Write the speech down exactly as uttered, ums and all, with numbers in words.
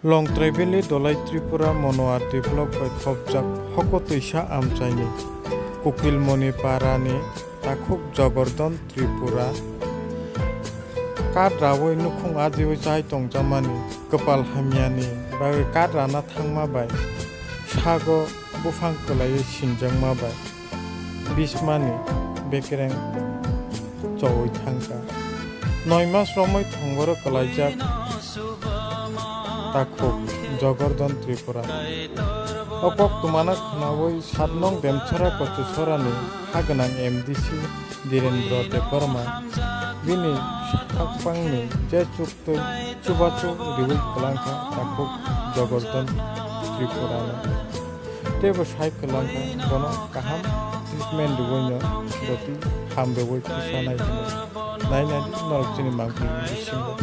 Longtrai Valley Dolai Tripura Monoar develop bai khopjak hokotwisa amchaini Kukilmoni Parani takhuk Jogordon Tripura. Kat rawi nukhung ajiwi chai tongjakmani kwpal hamyani bagwi kat rana thangma bai sago buphang kwlaiwi sinjakma bai bismani bekereng chowi thangkha. Noi mas romwi thongoro kwlaijak takhuk Jogordon Tripura. O kok twmana khwnawi sat nong Demchara Kochusorani ha gwnang M D C Dhirendra Debbarma bini sathak pangni je chuktwi chubachu riwi kwlangkha takhuk Jogordon Tripurano. Teibo sai kwlangkha bono kaham treatment riwino jotwi hamrwui tisanai hwnwi. Nainadi norok chini mangpili bisingo.